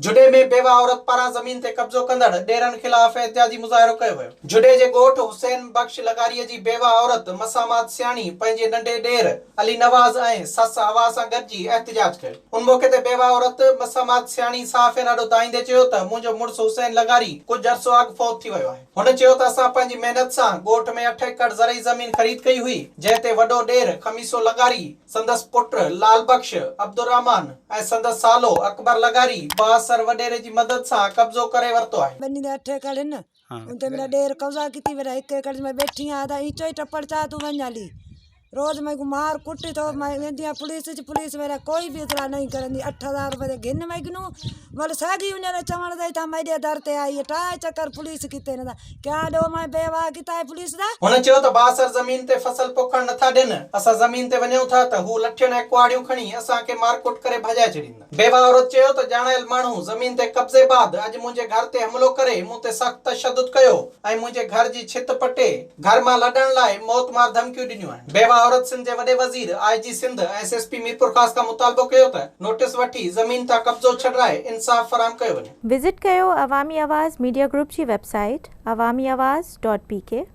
جهڏي ۾ بيوه عورت پاران زمين تي قبضو ڪندڙ ڏيرن خلاف احتجاجي مظاهرو ڪيو ويو. جهڏي جي ڳوٺ حسين بخش لغاري جي بيوه عورت مسامات سياڻي پنهنجي ننڍي ڏير علي نواز ۽ سس حوا سان گڏجي احتجاج ڪيو. ان موقعي تي بيوه عورت مسامات سياڻي صحافين آڏو دانهيندي چيو ته منهنجو مڙس حسين لغاري ڪجهه عرصو اڳ فوت ٿي ويو آهي. هن چيو ته اسان پنهنجي محنت سان ڳوٺ ۾ اٺ ايڪڙ زرعي زمين خريد ڪئي هئي جنهن تي وڏو ڏير خميسو لغاري سندس پٽ لال بخش، عبدالرحمان ۽ سندس سالو اڪبر لغاري بااثر وڏيري جي مدد سان قبضو ڪري ورتو آهي. ٻني تي اٺ ايڪڙ هن، ان تي ميڏا ڏير قبضا ڪيتي ويرا هڪ ايڪڙ جي مان ٻيٺي آهيان ته ايچو ئي ٽپڙ چا تون وڃ هلي روز ميڪون مار ڪٽ ٿو مان ويندي آهيان پوليس چ پوليس ميرا ڪوئي به اطلاع نہیں ڪرندي 8000 روپئي تي گهن ميگنو ول ساڳي انهن جي چوڻ تي اتان ميڏي در تي آئي ٽاء چڪر پوليس ڪيتي نه ڪيا ڏوهه مان بيواهه ڪيتا آهي پوليس دا. هن چيو ته بااثر زمين تي فصل پوکڻ نٿا ڏين، اسان زمين تي وڃون ٿا ته هو لٺين ۽ ڪهاڙيون کڻي اسان کي مارڪٽ ڪري ڀڄائي ڇڏيندا. بيواهه عورت چيو ته ڄاڻايل ماڻهو زمين تي قبضي بعد اڄ منهنجي گهر تي حملو ڪري مون تي سخت تشدد ڪيو ۽ منهنجي گهر جي ڇت پٽي گهر مان لڏڻ لاء موت مار ڌمڪيون ڏنيون آهن. بيواهه عورت سنڌ جي وڏي وزير، آء جي Sindh ۽ S S P Mirpurkhas کان مطالبو ڪيو ته نوٽيس وٺي زمين تان قبضو ڇڏرائي انصاف فراهم ڪيو وڃي. وزٽ ڪيو عوامي آواز ميڊيا گروپ جي web site Awami Awaz dot P K.